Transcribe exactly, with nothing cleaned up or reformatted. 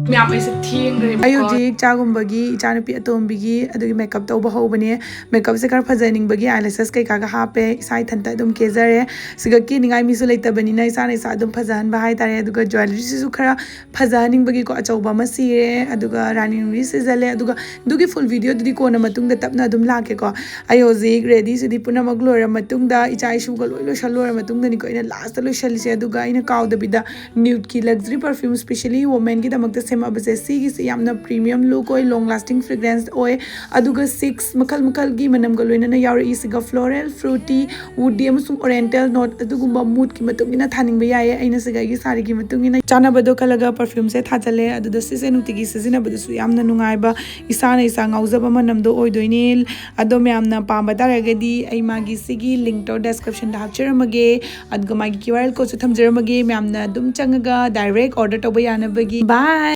ꯃꯌꯥꯝ ꯑꯩꯁꯦ ꯊꯦꯡꯈ꯭ꯔꯦ꯫ ꯑꯩ ꯍꯧꯖꯤꯛ ꯆꯥꯒꯨꯝꯕꯒꯤ ꯏꯆꯥꯅꯨꯄꯤ ꯑꯇꯣꯝꯕꯤꯒꯤ ꯑꯗꯨꯒꯤ ꯃꯦꯀꯞ ꯇꯧꯕ ꯍꯧꯕꯅꯦ꯫ ꯃꯦꯀꯞꯁꯦ ꯈꯔ ꯐꯖꯍꯟꯅꯤꯡꯕꯒꯤ ꯑꯥꯏ ꯂꯦꯁꯦꯁ ꯀꯩꯀꯥꯒ ꯍꯥꯞꯄꯦ꯫ ꯏꯁꯥ ꯏꯊꯟꯇ ꯑꯗꯨꯝ ꯀꯦꯖꯔꯦ꯫ ꯁꯤꯒ ꯀꯦꯅꯤꯡꯉꯥꯏ ꯃꯤꯁꯨ ꯂꯩꯇꯕꯅꯤꯅ ꯏꯁꯥꯅ ꯏꯁꯥ ꯑꯗꯨꯝ ꯐꯖꯍꯟꯕ ꯍꯥꯏꯇꯥꯔꯦ꯫ ꯑꯗꯨꯒ ꯖ꯭ꯋꯦꯂꯔꯤꯁꯤꯁꯨ ꯈꯔ ꯐꯖꯍꯟꯅꯤꯡꯕꯒꯤꯀꯣ ꯑꯆꯧꯕ ꯑꯃ ꯁꯤꯔꯦ꯫ ꯑꯗꯨꯒ ꯔꯥꯅꯤ ꯅꯨꯡꯔꯤ ꯁꯤꯖꯜꯂꯦ꯫ ꯑꯗꯨꯒ ꯑꯗꯨꯒꯤ ꯐꯨꯜ ꯚꯤꯗꯤꯑꯣꯗꯨꯗꯤ ꯀꯣꯟꯅ ꯃꯇꯨꯡꯗ ꯇꯞꯅ ꯑꯗꯨꯝ ꯂꯥꯛꯀꯦꯀꯣ꯫ ꯑꯩ ꯍꯧꯖꯤꯛ ꯔꯦꯗꯤꯁꯤꯗꯤ ꯄꯨꯝꯅꯃꯛ ꯂꯣꯏꯔ ꯃꯇꯨꯡꯗ, ꯏꯆꯥ ꯏꯁꯨꯒ ꯂꯣꯏ ꯂꯣꯏꯁꯜ ꯂꯣꯏꯔ ꯃꯇꯨꯡꯗꯅꯤꯀꯣ ꯑꯩꯅ ꯂꯥꯁꯇ ꯂꯣꯏꯁꯜꯂꯤꯁꯦ꯫ ꯑꯗꯨꯒ ꯑꯩꯅ ꯀꯥꯎꯗꯕꯤꯗ ꯅ꯭ꯌꯨꯠꯀꯤ ꯂꯛꯖꯔꯤ ꯄꯔꯐ꯭ꯌꯨꯝ ꯁ꯭ꯄꯦꯁꯤꯌꯦꯜꯂꯤ ꯋꯣꯃꯦꯟꯒꯤꯗꯃꯛꯇ ꯁꯦꯝꯃꯛꯑꯕꯁꯦ꯫ ꯁꯤꯒꯤꯁꯦ ꯌꯥꯝꯅ ꯄ꯭ꯔꯤꯃꯤꯌꯝ ꯂꯨꯛ ꯑꯣꯏ, ꯂꯣꯡ ꯂꯥꯁꯇꯤꯡ ꯐ꯭ꯔꯦꯒ꯭ꯔꯦꯟꯁ ꯑꯣꯏ꯫ ꯑꯗꯨꯒ ꯁꯤꯛꯁ ꯃꯈꯜ ꯃꯈꯜꯒꯤ ꯃꯅꯝꯒ ꯂꯣꯏꯅꯅ ꯌꯥꯎꯔꯛꯏ꯫ ꯁꯤꯒ ꯐ꯭ꯂꯣꯔꯦꯜ, ꯐ꯭ꯔꯨꯇꯤ, ꯋꯨꯗꯤ ꯑꯃꯁꯨꯡ ꯑꯣꯔꯤꯌꯦꯟꯇꯦꯜ ꯅꯣꯠ ꯑꯗꯨꯒꯨꯝꯕ ꯃꯨꯗꯀꯤ ꯃꯇꯨꯡ ꯏꯟꯅ ꯊꯥꯅꯤꯡꯕ ꯌꯥꯏꯌꯦ꯫ ꯑꯩꯅ ꯁꯤꯒ ꯑꯩꯒꯤ ꯁꯥꯔꯤꯒꯤ ꯃꯇꯨꯡ ꯏꯟꯅ ꯆꯥꯅꯕꯗꯣ ꯈꯜꯂꯒ ꯄꯔꯐ꯭ꯌꯨꯝꯁꯦ ꯊꯥꯖꯜꯂꯦ꯫ ꯑꯗꯨꯗ ꯁꯤꯁꯦ ꯅꯨꯡꯇꯤꯒꯤ ꯁꯤꯖꯤꯟꯅꯕꯗꯁꯨ ꯌꯥꯝꯅ ꯅꯨꯡꯉꯥꯏꯕ, ꯏꯁꯥꯅ ꯏꯁꯥ ꯉꯥꯎꯖꯕ ꯃꯅꯝꯗꯣ ꯑꯣꯏꯗꯣꯏꯅꯦ꯫ ꯑꯗꯣ ꯃꯌꯥꯝꯅ ꯄꯥꯝꯕ ꯇꯥꯔꯒꯗꯤ ꯑꯩ ꯃꯥꯒꯤ ꯁꯤꯒꯤ ꯂꯤꯡꯛꯇꯣ ꯗꯦꯁꯀ꯭ꯔꯤꯞꯁꯟꯗ ꯍꯥꯞꯆꯔꯝꯃꯒꯦ꯫ ꯑꯗꯨꯒ ꯃꯥꯒꯤ ꯀ꯭ꯌꯨ ꯑꯥꯔ ꯀꯣꯗꯁꯨ ꯊꯝꯖꯔꯝꯃꯒꯦ꯫ ꯃꯌꯥꯝꯅ ꯑꯗꯨꯝ ꯆꯪꯉꯒ ꯗꯥꯏꯔꯦꯛ ꯑꯣꯔꯗꯔ ꯇꯧꯕ ꯌꯥꯅꯕꯒꯤ꯫ ꯕꯥꯏ꯫